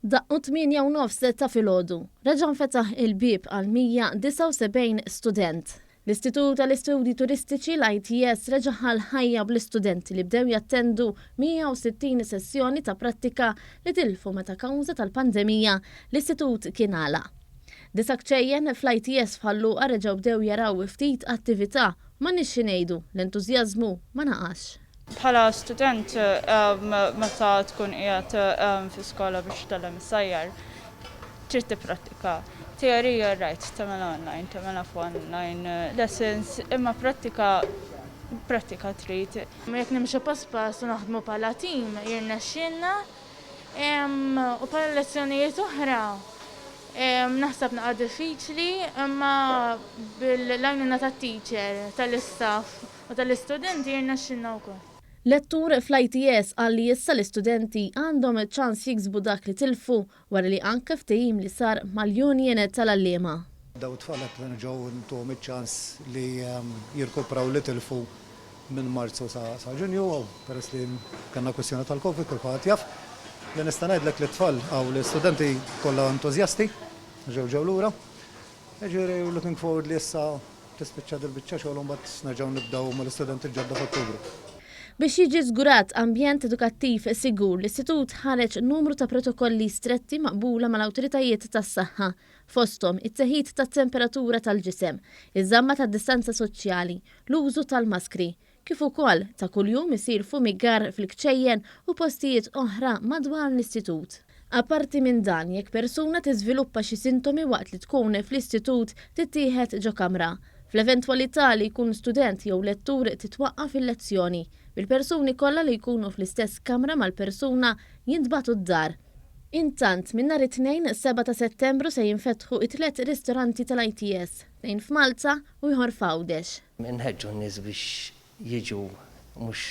Daqqu 8:30 ta' filgħodu. Reġa' nfetaħ il-bieb għal 179 student. L-Istitut għall-Istudji Turistiċi, l-ITS, reġa' ħa l-ħajja bl-istudenti li bdew jattendu 160 sessjoni ta' prattika li tilfu meta kawża tal-pandemija l-istitut kien għalaq. Disa' kċejjen fl-ITS f'Ħal Luqa reġgħu bdew jaraw ftit attività u m'għandniex xi ngħidu, l-entużjażmu ma naqasx. Bħala student meta tkun qiegħed fi skola biex titgħallem issajjar, trid tipprattika. Teorija rajt tagħmilha online, tagħmilha f'online lessons, imma prattika prattika trid. Jekk nimxu pass pass u naħdmu bħala tim jirnexxielna. U bħala lezzjonijiet oħra naħseb naqa' diffiċli imma bil-għajnuna tat-teacher, tal-istaff U tal-istudenti jirnexxilna wkoll. Lettur fl-ITS qal li issa l-istudenti għandhom ċans jiksbu dak li tilfu wara li anke ftehim li sar mal-union tal-għalliema. Dawn it-tfal qed nerġgħu ntuhom iċ-ċans li jirkupraw li tilfu minn Marzu sa Ġunju peress li kellna kwistjoni tal-Covid kulħadd jaf. Li nista' ngħidlek li t-tfal hawn l-istudenti kollha entużjasti ġew ġew lura. Jiġifieri looking forward li issa Tispiċċa dil-biċċa xogħol u mbagħad nerġgħu nibdew mal-istudenti l-ġodda f'Ottubru. Biex jiġi żgurat ambjent edukattiv sigur, l-Istitut ħareġ numru ta' protokolli stretti maqbula mal-awtoritajiet tas-saħħa, fosthom it-teħid tat-temperatura tal-ġisem, iż-żamma tad-distanza soċjali, l-użu tal-maskri, kif ukoll ta' kuljum isir fumigar fil-kċejjen u postijiet oħra madwar l-istitut. Apparti minn dan, jekk persuna tiżviluppa xi sintomi waqt li tkun fl-istitut tittieħed ġo kamra. Fl-eventwalità li jkun student jew lettur titwaqqaf il-lezzjoni, bil-persuni kollha li jkunu fl-istess kamra mal-persuna jintbagħtu d-dar. Intant, minn nhar it-Tnejn 7 ta' Settembru se jinfetħu t-tlett ristoranti tal-ITS, tnejn f'Malta u ieħor f'Għawdex. Inħeġġu n-nies biex jiġu mhux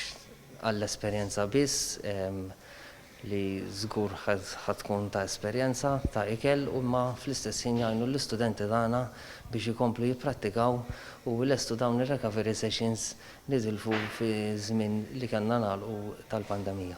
għall-esperjenza biss, li żgur ħa tkun ta' esperjenza, ta' ikel, imma fl-istess ħin jgħinu lill-istudenti tagħna biex ikomplu jipprattikaw u jlestu dawn ir-recovery sessions li tilfu fi żmien li kellna nagħlqu tal-pandemija.